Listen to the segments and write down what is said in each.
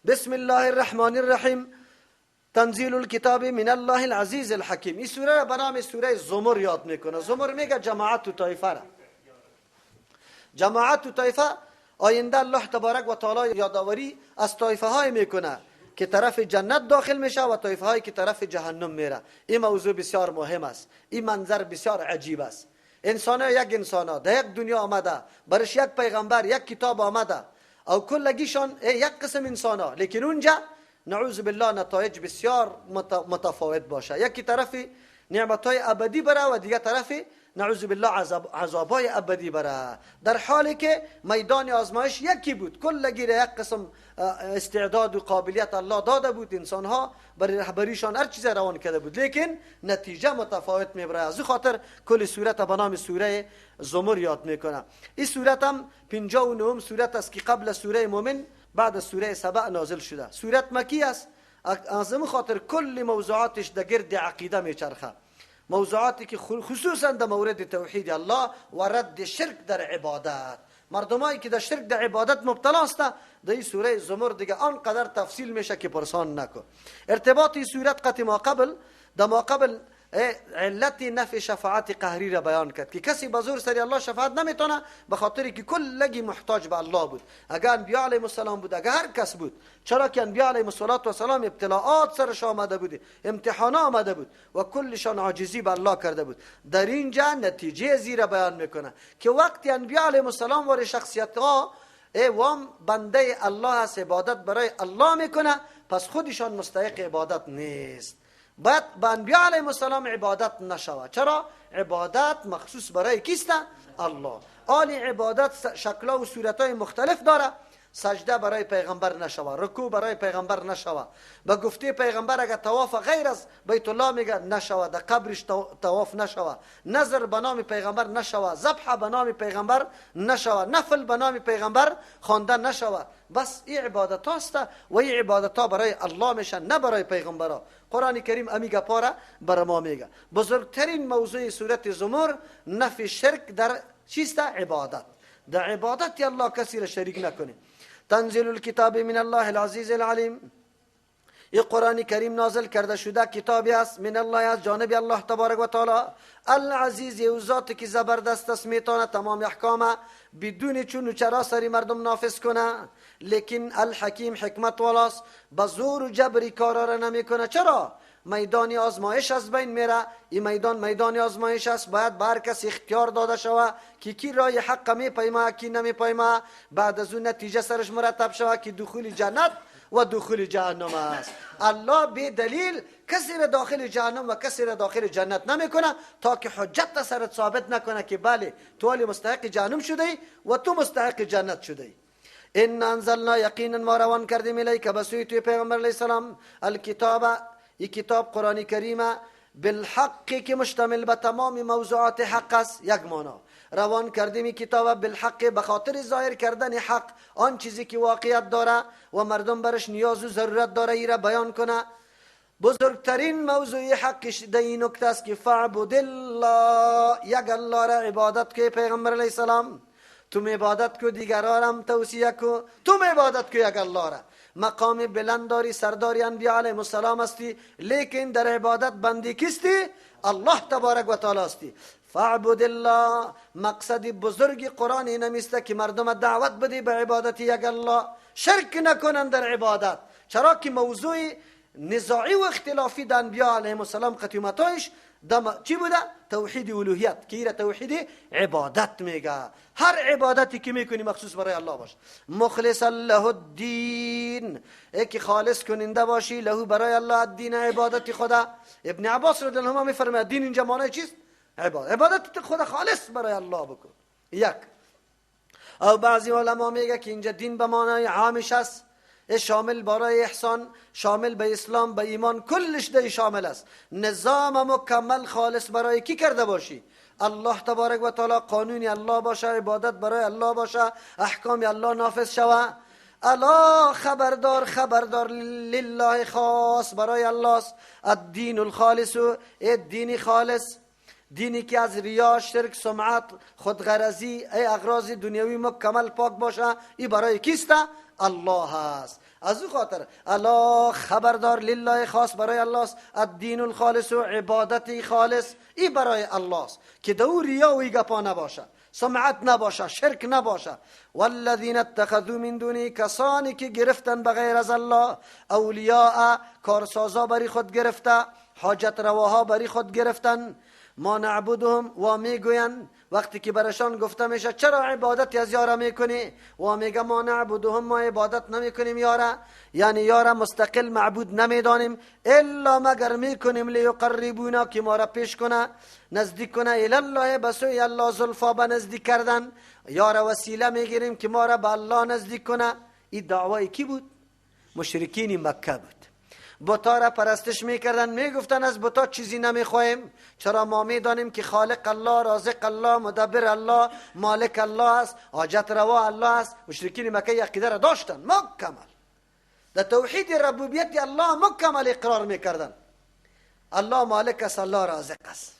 بسم الله الرحمن الرحیم. تنزیل الکتاب من الله العزیز الحکیم. این سوره را به نام سوره زمر یاد میکنه. زمر میگه جماعت و طایفه را. جماعت و طایفه آینده الله تبارک و تعالی یادآوری از طایفه های میکنه که طرف جنت داخل میشه و طایفه هایی که طرف جهنم میره. این موضوع بسیار مهم است. این منظر بسیار عجیب است. انسان ها یک انسان ها در یک دنیا آمده، برش یک پیغمبر، یک کتاب آمده، او کلگیشان یک قسم انسان ها، لیکن اونجا نعوذ بالله نتایج بسیار متفاوت باشه. یکی طرف نعمت های ابدی بره و دیگه طرف نعوذ بالله عذابای ابدی بره، در حالی که میدان آزمایش یکی بود، کلگی را یک قسم استعداد و قابلیت الله داده بود، انسان ها برای رهبریشان هر چیز روان کرده بود، لیکن نتیجه متفاوت میبره. از خاطر کل سورت به نام سوره زمر یاد میکنه. این سورت هم 59 سورت است که قبل سوره مومن بعد از سوره سبع نازل شده. سورت مکی است، از خاطر کل موضوعاتش در گرد عقیده میچرخه، موضوعاتی که خصوصا در مورد توحید الله و رد شرک در عبادت. مردمایی که در شرک در عبادت مبتلا است، در این سوره زمر دیگه آنقدر تفصیل میشه که پرسان نکن. ارتباط این سورت قط ما قبل، در ما قبل علت نفی شفاعت قهری را بیان کرد که کسی به زور سری الله شفاعت نمیتونه، به خاطر که کلگی محتاج به الله بود. اگر انبیاء علیهم السلام بود، اگر هر کس بود، چرا که انبیاء علیهم السلام ابتلاعات سرش آمده بود، امتحان آمده بود و کلشان عاجزی به الله کرده بود. در اینجا نتیجه زیر بیان میکنه که وقتی انبیاء علیهم السلام وار شخصیت ها وام بنده الله است، عبادت برای الله میکنه، پس خودشان مستحق عبادت نیست. باید به انبیاء علیهم السلام عبادت نشود. چرا؟ عبادت مخصوص برای کیست؟ الله. آن عبادت شکل‌ها و صورت‌های مختلف داره. سجده برای پیغمبر نشود، رکوع برای پیغمبر نشود، به گفته پیغمبر اگر طواف غیر از بیت الله میگه نشود، در قبرش طواف نشود، نظر به نام پیغمبر نشود، ذبح به نام پیغمبر نشود، نفل به نام پیغمبر خوانده نشود. بس این عبادت هاست و این عبادت ها برای الله میشن، نه برای پیغمبرها. قرآن کریم امی گپا را برای ما میگه. بزرگترین موضوع سورت زمر نفی شرک در چیست؟ عبادت. در عبادت الله کسی را شریک نکنه. تنزیل الکتاب من الله العزیز العلیم. این قرآن کریم نازل کرده شده کتابی است من الله، از جانب الله تبارک و تعالی. العزیز او ذاتی که زبردست است، میتونه تمام احکام بدون چون و چرا سری مردم نافذ کنه، لیکن الحکیم حکمت والاست، به زور و جبری کارا را نمیکنه. چرا؟ میدان آزمایش از بین میره. این میدان میدان آزمایش است، باید به هر کس اختیار داده شود که کی رای حق میپیمه کی نمیپیمه. بعد از اون نتیجه سرش مرتب شود که دخول جنت و دخول جهنم است. الله به دلیل کسی را داخل جهنم و کسی را داخل جنت نمیکنه تا که حجت سرت ثابت نکنه که بله تو علی مستحق جهنم شده ای و تو مستحق جنت شده ای. ان انزلنا، یقینا ما روان کردیم الیک به سوی توی پیغمبر علیه السلام، الکتاب، این کتاب قرآن کریم، بالحق که مشتمل به تمام موضوعات حق است. یک معنا روان کردیم این کتاب بالحق به خاطر ظاهر کردن حق، آن چیزی که واقعیت داره و مردم برش نیاز و ضرورت داره ای را بیان کنه. بزرگترین موضوع حقش در این نکته است که فاعبد الله، یک الله را عبادت که پیغمبر علیه السلام تو عبادت کو، دیگران هم توصیه کو، تو عبادت کو یک الله را. مقام بلند داری، سرداری انبیاء علیهم السلام هستی، لیکن در عبادت بندی کیستی؟ الله تبارک و تعالی هستی. فاعبد الله، مقصد بزرگ قرآن این است که مردم دعوت بدی به عبادت یک الله، شرک نکنند در عبادت. چرا که موضوع نزاعی و اختلافی در انبیاء علیهم السلام قتیمتایش چی بوده؟ توحید الوهیت، که ایره توحید عبادت میگه. هر عبادتی که میکنی مخصوص برای الله باشه. مخلص له الدین، ای که خالص کننده باشی له برای الله الدین، عبادت خدا. ابن عباس رضی الله عنه میفرماید دین اینجا معنی چیست؟ عبادت. عبادت خدا خالص برای الله بکن. یک. او بعضی علما میگه که اینجا دین به معنای عامش است، شامل برای احسان، شامل به اسلام، به ایمان، کلش ده شامل است. نظام مکمل خالص برای کی کرده باشی؟ الله تبارک و تعالی، قانون الله باشه، عبادت برای الله باشه، احکام الله نافذ شوه. الا خبردار، خبردار لله خاص برای الله است. الدین الخالص، الدین خالص، دینی که از ریا، شرک، سمعت، خودغرضی، ای اغراض دنیوی مکمل پاک باشه، ای برای کیست؟ الله است. از او خاطر الله خبردار، لله خاص برای الله است، الدین الخالص و عبادت خالص ای برای الله است که دو ریا و گپا نباشه، سمعت نباشه، شرک نباشه. والذین اتخذوا من دونی، کسانی که گرفتن بغیر از الله اولیاء، کارسازا بری خود گرفته، حاجت رواها بری خود گرفتن. ما نعبدهم، و میگوین وقتی که برشان گفته میشه چرا عبادت از یارا میکنی، و میگه ما نعبدهم، ما عبادت نمیکنیم یارا، یعنی یارا مستقل معبود نمیدانیم، الا مگر میکنیم لیقربونا، که ما را پیش کنه، نزدیک کنه، الی الله، به سوی الله، زلفا، به نزدیک کردن. یارا وسیله میگیریم که ما را به الله نزدیک کنه. این دعوای کی بود؟ مشرکین مکه بود. بتا را پرستش میکردن، میگفتن از بتا چیزی نمیخواهیم، چرا ما میدانیم که خالق الله، رازق الله، مدبر الله، مالک الله است، حاجت روا الله است. مشرکین مکه عقیده را داشتن مکمل، در توحید ربوبیت الله مکمل اقرار میکردن. الله مالک است، الله رازق است،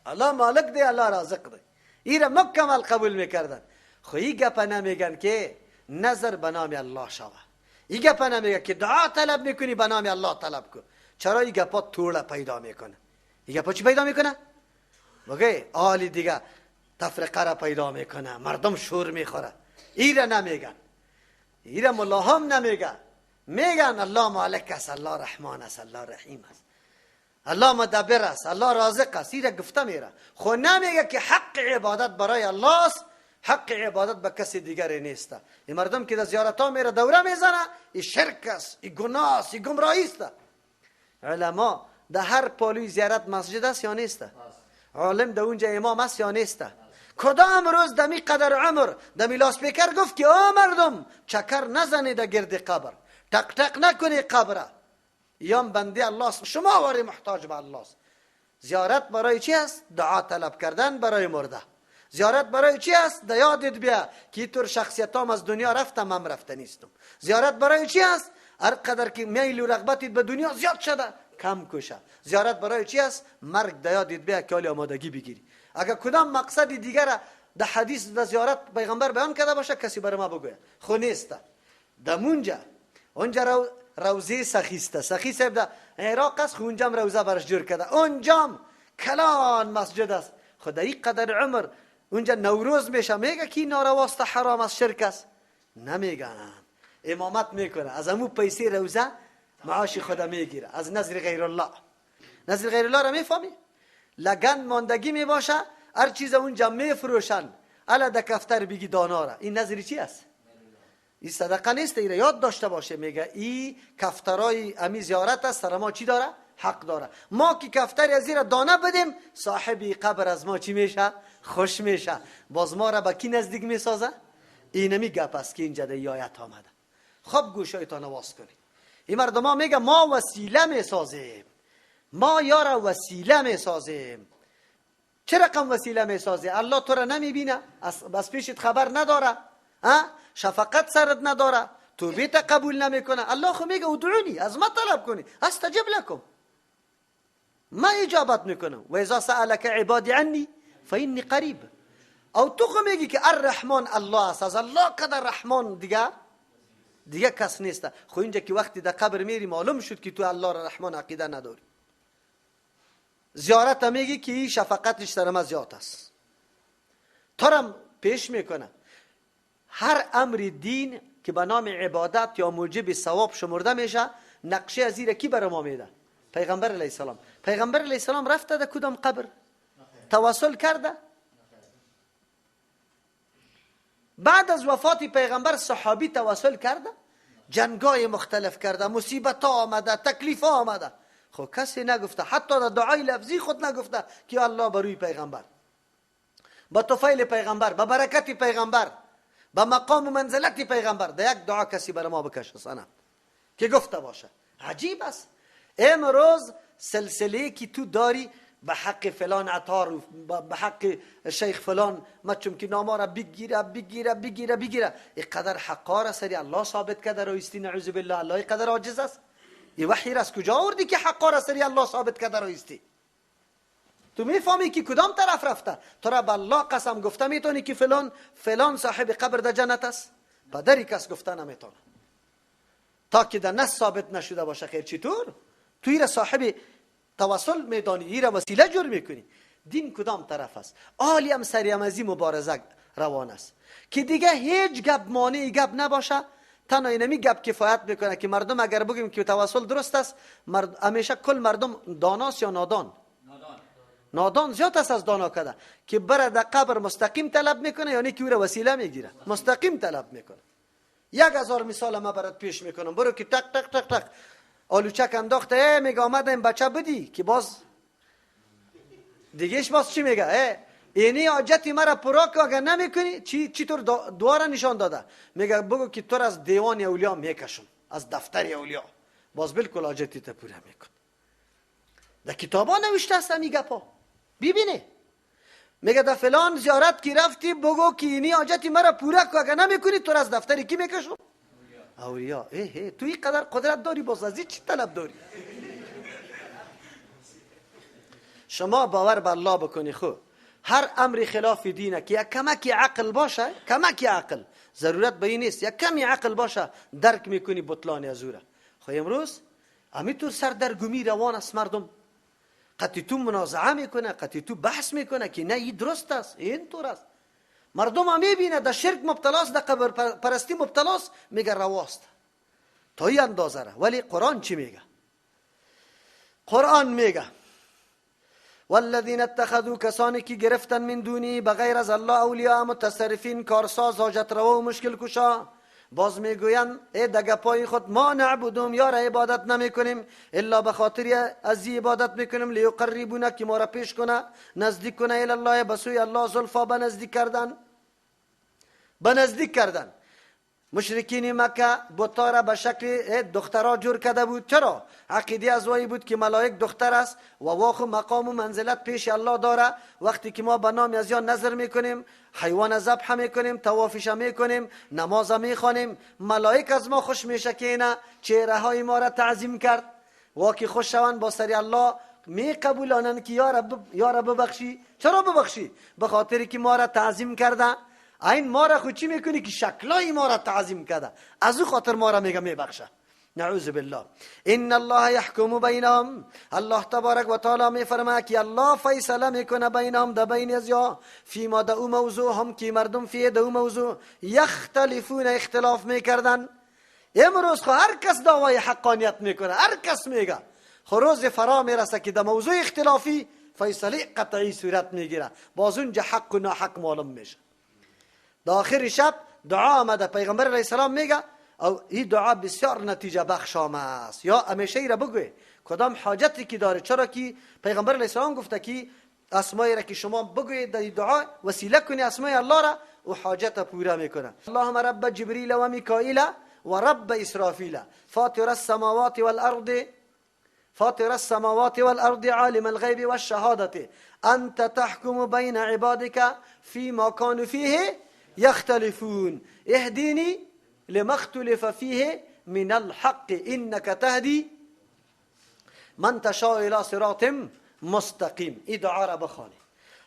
الله مالک دی، الله رازق دی، این را مکمل قبول میکردن. خو این گپ نمیگن که نظر به نام الله شوه، این گپ نمیگه که دعا طلب میکنی به نام الله طلب کن. چرا این گپا توله پیدا میکنه؟ این گپا چی پیدا میکنه؟ بگه آلی دیگه تفرقه را پیدا میکنه، مردم شور میخوره. این را نمیگن، این را ملا هم نمیگن. میگن الله مالک است، الله رحمان است، الله رحیم است، الله مدبر است، الله رازق است. این را گفته میره، خو نمیگه که حق عبادت برای الله است، حق عبادت به کسی دیگری نیست. این مردم که در زیارت ها میره دوره میزنه، این شرک است، این گناه است، این گمراهی است. علما در هر پالوی زیارت مسجد است یا نیست؟ عالم در اونجا امام است یا نیست؟ کدام روز دمی قدر عمر دمی لاسپیکر گفت که آ مردم چکر نزنید در گرد قبر، تق تق نکنی قبره، یام بنده الله است، شما واری محتاج به الله است. زیارت برای چی است؟ دعا طلب کردن برای مرده. زیارت برای چی است؟ در یادت بیا که طور شخصیتام از دنیا رفتم، من رفته نیستم. زیارت برای چی است؟ هر قدر که میل و رغبتت به دنیا زیاد شده کم کشه. زیارت برای چی است؟ مرگ در یادت بیا که حالی آمادگی بگیری. اگر کدام مقصد دیگر در حدیث در زیارت پیغمبر بیان کرده باشه کسی برای ما بگوید، خو نیست. در اونجا اونجا روزه سخی است، سخی صاحب در عراق است، خو اونجا روزه برش جور کرده، اونجا کلان مسجد است. خدای قدر عمر اونجا نوروز میشه، میگه کی نارواست، حرام است، شرک است؟ نمیگن. امامت میکنه، از امو پیسه روزه معاش خدا میگیره، از نظر غیر الله. نظر غیر الله را میفهمی؟ لگن ماندگی میباشه، هر چیز اونجا میفروشن، الا د کفتر بگی دانا را. این نظر چی است؟ این صدقه نیست، این یاد داشته باشه. میگه این کفترای امی زیارت است، سر ما چی داره؟ حق داره. ما که کفتر از زیر دانه بدیم، صاحب قبر از ما چی میشه؟ خوش میشه. باز ما را به کی نزدیک میسازه؟ اینمی گپ است که اینجا در آیت آمده. خب گوشایتان واز کنید. این مردم ها میگه ما وسیله میسازیم، ما یارا وسیله میسازیم. چه رقم وسیله میسازی؟ الله تو را نمیبینه، از پیشت خبر نداره، شفقت سرت نداره، توبه تا قبول نمیکنه. الله خو میگه ادعونی، از ما طلب کنی، استجب لکم، ما اجابت میکنم. و اذا سألک عبادی عنی فانی قریب. او تو خو میگی که الرحمن الله است، از الله قدر رحمان دیگه کس نیست. خو اینجا که وقتی در قبر میری معلوم شد که تو الله را رحمان عقیده نداری. زیارت میگی که این شفقتش سر ما زیاد است، ترم پیش میکنه. هر امر دین که به نام عبادت یا موجب ثواب شمرده میشه، نقشه از این کی برای ما میده؟ پیغمبر علیه السلام. پیغمبر علیه السلام رفته در کدام قبر توسل کرده؟ بعد از وفات پیغمبر صحابی توسل کرده، جنگای مختلف کرده، مصیبت ها آمده، تکلیف ها آمده، خب کسی نگفته، حتی در دعای لفظی خود نگفته که الله بروی پیغمبر، با طفیل پیغمبر، با برکت پیغمبر، با مقام و منزلت پیغمبر، در یک دعا کسی برای ما بکشه سند که گفته باشه. عجیب است. امروز سلسله که تو داری به حق فلان عطار، به حق شیخ فلان، ما چون که نامه را بگیره بگیره بگیره بگیره، اینقدر حقا را سری الله ثابت کرده رویستی، نعوذ بالله. الله اینقدر عاجز است؟ این وحی را از کجا آوردی که حقا را سری الله ثابت کرده رویستی؟ تو میفهمی که کدام طرف رفته؟ تو را به الله قسم گفته میتونی که فلان فلان صاحب قبر در جنت است؟ پدری کس گفته نمیتونه. تا که در نص ثابت نشده باشه. خیر چطور؟ تو ایره صاحب توسل میدانی، ایره وسیله جور میکنی. دین کدام طرف است؟ آلی هم سریمزی مبارزه روان است که دیگه هیچ گپ مانع گپ نباشه. تنها اینمی گپ کفایت میکنه که مردم اگر بگیم که توسل درست است، همیشه کل مردم داناست یا نادان؟ نادان زیاد است از دانا کده که بره در قبر مستقیم طلب میکنه، یعنی که او را وسیله میگیره، مستقیم طلب میکنه. 1000 مثال ما برات پیش میکنم، برو که تق تق تق تق آلوچک انداخته، میگه آمده این بچه بدی که باز دیگهش باز چی میگه؟ اینی حاجتی مرا پورا که اگر نمیکنی چی طور دواره نشان داده، میگه بگو که تو از دیوان اولیا میکشم، از دفتر اولیا، باز بالکل حاجتی تا پورا میکن. در کتابا نوشته است این گپا، ببینه. میگه در فلان زیارت کی رفتی بگو که اینی حاجتی مرا پورا که اگر نمیکنی تو از دفتر کی میکشم؟ اولیا. تو اینقدر قدرت داری، باز از چی طلب داری؟ شما باور به الله بکنی. خو هر امر خلاف دینه که یک کمکی عقل باشه، کمکی عقل، ضرورت به این نیست، یک کمی عقل باشه درک میکنی بطلان از اوره. خو امروز همینطور سردرگمی روان است مردم، قطعی تو منازعه میکنه، قطعی تو بحث میکنه که نه این درست است، این طور است. مردم هم میبینه در شرک مبتلاست، در قبر پرستی مبتلاست، میگه رواست تا این اندازه را. ولی قرآن چی میگه؟ قرآن میگه والذین اتخذوا، کسانی که گرفتن من دونی بغیر از الله اولیاء متصرفین، کارساز، حاجت روا و مشکل کشا، باز میگویند ای دگپای خود ما نعبدهم، یا را عبادت نمیکنیم الا به خاطر از عبادت میکنیم لیقربونا، که ما را پیش کنه، نزدیک کنه، الی الله، به سوی الله، زلفا، به نزدیک کردن، به نزدیک کردن. مشرکین مکه بتا را به شکل دخترها جور کرده بود. چرا؟ عقیده از وی بود که ملائک دختر است و واخ و مقام و منزلت پیش الله داره. وقتی که ما به نام از یان نظر میکنیم، حیوان ذبح میکنیم، طوافش میکنیم، نماز میخوانیم، ملائک از ما خوش میشه که اینا چهره های ما را تعظیم کرد. واکی خوش شوند با سری الله می قبولانند که یا رب ببخشی. چرا ببخشی؟ به خاطر که ما را تعظیم کرده. این ما را خود چی میکنی که شکلای ما را تعظیم کرده، از او خاطر ما را میگه میبخشه. نعوذ بالله. ان الله یحکم بینهم، الله تبارک و تعالی میفرماید که الله فیصله میکنه بینهم، در بین از یا فیما، در او موضوع هم که مردم فیه در او موضوع یختلفون، اختلاف میکردن. امروز خو هر کس دعوای حقانیت میکنه، هر کس میگه، خو روز فرا میرسه که در موضوع اختلافی فیصله قطعی صورت میگیره، باز اونجا حق و ناحق معلوم میشه. در آخر شب دعا آمده، پیغمبر علیه السلام میگه او این دعا بسیار نتیجه بخش است، یا همیشه ای را بگوی کدام حاجتی که داره. چرا که پیغمبر علیه السلام گفته که اسمایی را که شما بگویید در دعا وسیله کنی اسمای الله را، او حاجت پورا میکنه. اللهم رب جبریل و میکائیل و رب اسرافیل فاطر السماوات والارض، فاطر السماوات والأرض عالم الغيب والشهادة أنت تحكم بين عبادك فيما كانوا فيه يختلفون اهديني لما اختلف فيه من الحق إنك تهدي من تشاء إلى صراط مستقیم. این دعا را بخوانی.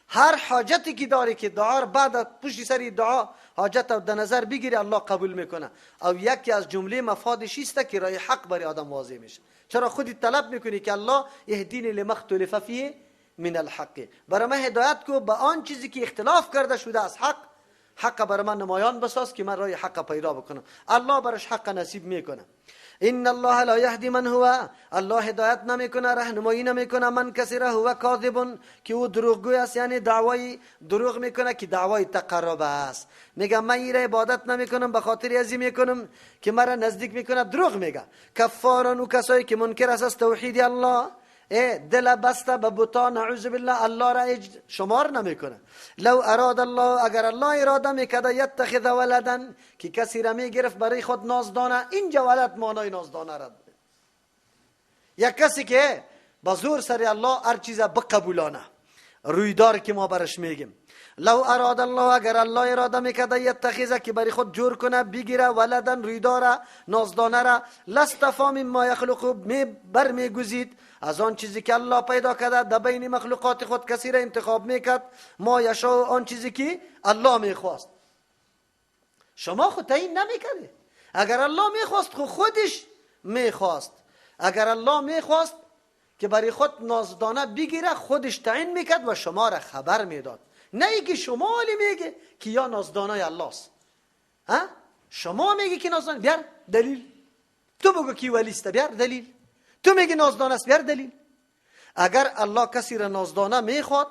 هر حاجتی که داری که دعا را بعد پشت سر دعا حاجت در نظر بگیری الله قبول میکنه. او یکی از جمله مفادش است که راه حق برای آدم واضح میشه. چرا خودی طلب میکنی که الله اهدینی لما اختلف فیه من الحق، برای من هدایت کو به آن چیزی که اختلاف کرده شده از حق، حق برای من نمایان بساز که من راه حق پیدا بکنم. الله برش حق نصیب میکنه. ان الله لا یهدی من هو، الله هدایت نمیکنه، راهنمایی نمیکنه من کسی را هو کاذب، که او دروغگوی است، یعنی دعوای دروغ میکنه که دعوای تقرب است. میگه من ایره عبادت نمیکنم به خاطر ازی میکنم که مرا نزدیک میکنه، دروغ میگه. کفارن، او کسایی که منکر است از توحید الله، دل بسته به بتا، نعوذ بالله، الله را شمار نمیکنه. لو اراد الله، اگر الله اراده میکرده، یتخذ ولدا، که کسی را میگرفت برای خود نازدانه. اینجا ولد معنای نازدانه را، یک کسی که با زور سر الله هر چیز بقبولانه، رویدار که ما برش میگیم. لو اراد الله، اگر الله اراده میکرده، یتخذ، که برای خود جور کنه، بگیره، ولدن، رویداره، نازدانه را، لاصطفی مما یخلق، می بر میگزید از آن چیزی که الله پیدا کرده در بین مخلوقات خود کسی را انتخاب میکرد، ما یشاء، آن چیزی که الله میخواست. شما خود تعیین نمیکرده. اگر الله میخواست خودش میخواست. اگر الله میخواست که برای خود نازدانه بگیره، خودش تعیین میکرد و شما را خبر میداد. نه ای که شما علی میگه که یا نازدانه الله است. ها؟ شما میگی که نازدانه، بیار دلیل. تو بگو کی ولی است، بیار دلیل. تو میگی نازدانه است، بیار دلیل. اگر الله کسی را نازدانه میخواد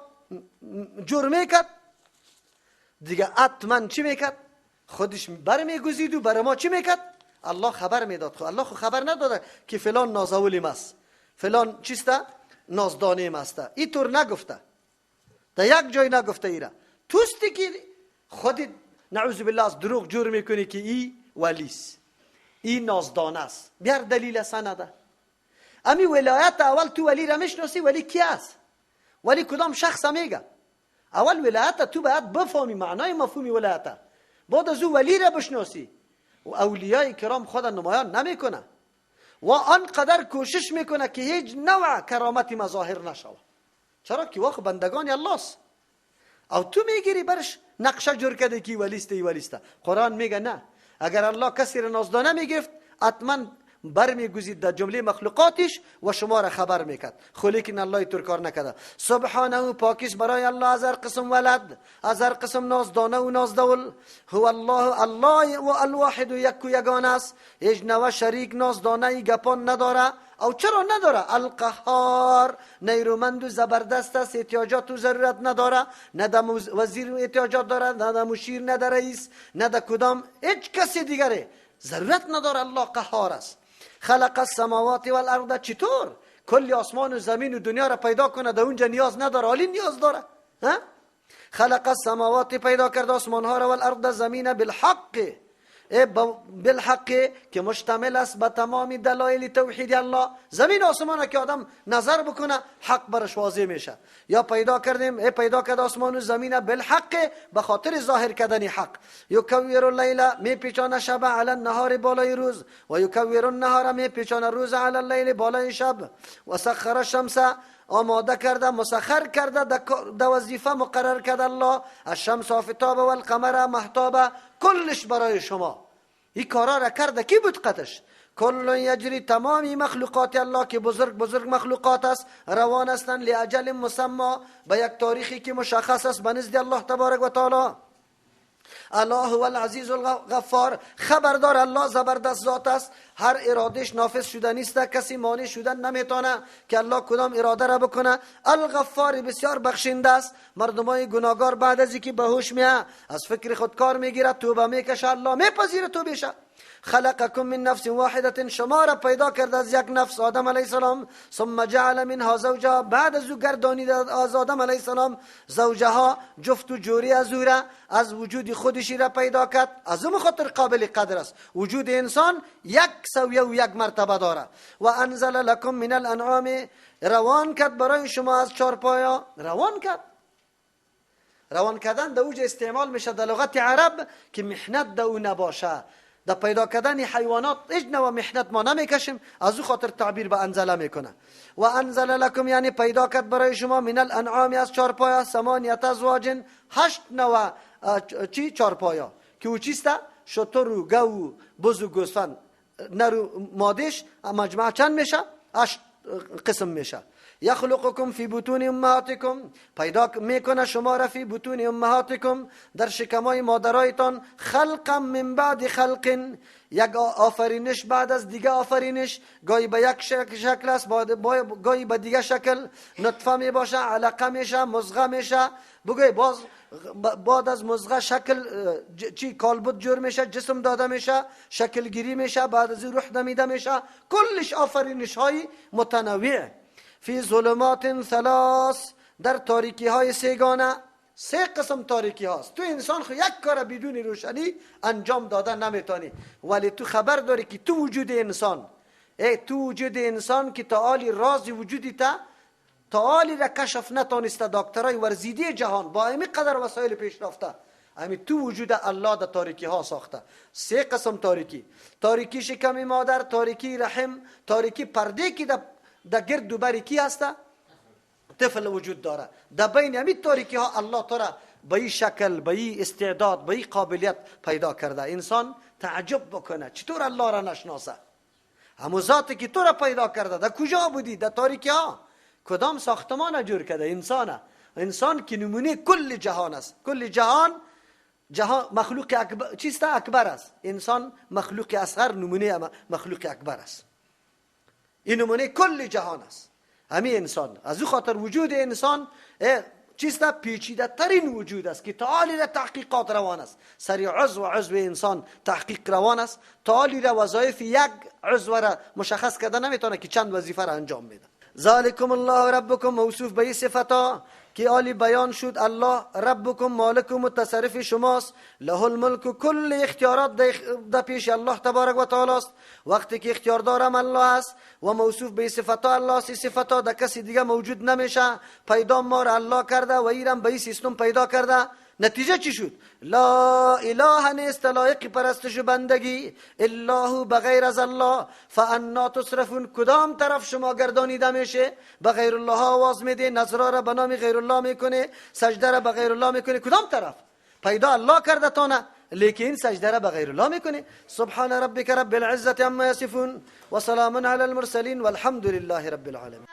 جور میکرد، دیگه حتما چی میکرد؟ خودش بر میگزید و برای ما چی میکرد؟ الله خبر میداد. خب الله خو خبر نداده که فلان نازولیم است، فلان چیسته؟ نازدانیم است. اینطور نگفته، در یک جای نگفته ایره. توستی که خود نعوذ بالله از دروغ جور میکنی که ای ولیست، ای نازدانه است، بیار دلیل سنده. امی ولایت اول تو ولی را میشناسی، ولی کی است؟ ولی کدام شخص میگه؟ اول ولایت تو باید بفهمی معنای مفهوم ولایت، بعد از او ولی را بشناسی. و اولیای کرام خود نمایان نمیکنه و آنقدر کوشش میکنه که هیچ نوع کرامتی مظاهر نشوه. چرا که واخ بندگان الله است. او تو میگیری برش نقشه جور کرده که ولیست، ای ولیست. قرآن میگه نه، اگر الله کسی را نازدانه میگرفت حتما برمیگزید در جمله مخلوقاتش و شما را خبر میکرد. خو لیکن الله طور کار نکرده. سبحانه پاکیش برای الله از هر قسم ولد، از هر قسم نازدانه و نازدول. هو الله، الله و الواحد یک و یگانه است، هیچ نوع شریک نازدانه ای گپان نداره. او چرا نداره؟ القهار، نیرومند و زبردست است، احتیاجات و ضرورت نداره، نه در وزیر احتیاجات داره، نه در مشیر، نه در رئیس، نه در کدام هیچ کسی دیگره ضرورت نداره. الله قهار است. خلق السماوات والارض، چطور کل آسمان و زمین و دنیا را پیدا کنه؟ در اونجا نیاز نداره، حالی نیاز داره. ها؟ خلق السماوات، پیدا کرد آسمان ها را، والارض زمین، بالحق، بالحق که مشتمل است به تمام دلایل توحید الله. زمین آسمان که آدم نظر بکنه حق برش واضح میشه. یا پیدا کردیم، پیدا کرد آسمان و زمین بالحق، به خاطر ظاهر کردن حق. یکور اللیل، میپیچانه شب، علی النهار بالای روز، و یکور النهار، میپیچانه روز، علی اللیل بالای شب. و سخر الشمس، آماده کرده، مسخر کرده، در وظیفه مقرر کرده الله. الشمس آفتاب و القمر مهتاب، کلش برای شما. این کارا را کرده کی بود قدش؟ کل یجری، تمامی مخلوقات الله که بزرگ بزرگ مخلوقات است، روان هستند لاجل مسما، به یک تاریخی که مشخص است به نزد الله تبارک و تعالی. الله هو العزیز الغفار، خبردار الله زبردست ذات است، هر ارادهش نافذ شده نیست، کسی مانع شدن نمیتونه که الله کدام اراده را بکنه. الغفار بسیار بخشنده است، مردمای گناهگار بعد از اینکه به هوش میه از فکر خود کار میگیره، توبه میکشه، الله میپذیره توبهشه. خلقکم من نفس واحده، شما را پیدا کرد از یک نفس آدم علیه السلام. ثم جعل منها زوجها، بعد از او گردانید از آدم علیه السلام زوجها، جفت و جوری از او را، از وجود خودش را پیدا کرد. از اون خاطر قابل قدر است. وجود انسان یک سویه و یک مرتبه داره. و انزل لکم من الانعام، روان کرد برای شما از چارپایا. روان کرد، روان کردن در اوج استعمال میشه در لغت عرب که محنت در او نباشه. در پیدا کردن حیوانات هیچ نوع محنت ما نمیکشیم، از او خاطر تعبیر به انزله میکنه. و انزل لکم یعنی پیدا کرد برای شما من الانعام از چارپایا، ثمانیه ازواج، 8 نوع چی چارپایا که او چیست؟ شتر و گاو و بز و گوسفند، نر و مادش، مجموعه چند میشه؟ 8 قسم میشه. یخلقکم فی بطون امهاتکم، پیدا میکنه شما را فی بطون امهاتکم، در شکمای مادرایتان، خلقا من بعد خلق، یک آفرینش بعد از دیگه آفرینش، گاهی به یک شکل است، گاهی به دیگه شکل، نطفه می باشه، علقه میشه، مضغه میشه، بگوی باز بعد از مضغه شکل چی کالبد جور میشه، جسم داده میشه، شکل گیری میشه، بعد از روح دمیده میشه، کلش آفرینش های متنوع. فی ظلمات ثلاث، در تاریکی های سگانه، سه قسم تاریکی هاست. تو انسان خو یک کار بدون روشنی انجام داده نمیتونی، ولی تو خبر داری که تو وجود انسان، ای تو وجود انسان که تعالی راز وجودی تا تعالی را کشف نتانسته، دکترای ورزیده جهان با همین قدر وسایل پیشرفته، همین تو وجود الله در تاریکی ها ساخته. سه قسم تاریکی، تاریکی شکم مادر، تاریکی رحم، تاریکی پرده که در گرد و بر کی هسته؟ طفل وجود داره. در بین همین تاریکی ها الله تعالی به این شکل، به این استعداد، به این قابلیت پیدا کرده. انسان تعجب بکنه چطور الله را نشناسه. همو ذاتی که تو را پیدا کرده، در کجا بودی؟ در تاریکی ها. کدام ساختمان جور کرده؟ انسانه. انسان که نمونه کل جهان است. کل جهان جهان مخلوق اکبر چیست؟ اکبر است. انسان مخلوق اصغر، نمونه مخلوق اکبر است. این نمونه کل جهان است، همین انسان. از او خاطر وجود انسان چیست؟ پیچیده ترین وجود است که تعالی را تحقیقات روان است. سری عضو عضو انسان تحقیق روان است. تعالی را وظایف یک عضو را مشخص کرده نمیتونه که چند وظیفه را انجام میده. ذالکم الله ربکم موصوف به این صفتا که آلی بیان شد. الله ربکم مالک و متصرف شماست. له الملک، کل اختیارات در پیش الله تبارک و تعالی است. وقتی که اختیار دارم الله است و موصوف به صفتا الله است، صفتا در کسی دیگه موجود نمیشه. پیدا ما را الله کرده و ایرم به این سیستم پیدا کرده. نتیجه چی شد؟ لا اله نیست لایق پرستش و بندگی الا هو بغیر از الله. فانا تصرفون، کدام طرف شما گردانیده میشه؟ به غیر الله آواز میده، نظر را به نام غیر الله میکنه، سجده را به غیر الله میکنه. کدام طرف؟ پیدا الله کرده تانه، لیکن سجده را به غیر الله میکنه. سبحان ربک رب العزة عما یصفون و سلام علی المرسلین والحمد لله رب العالمین.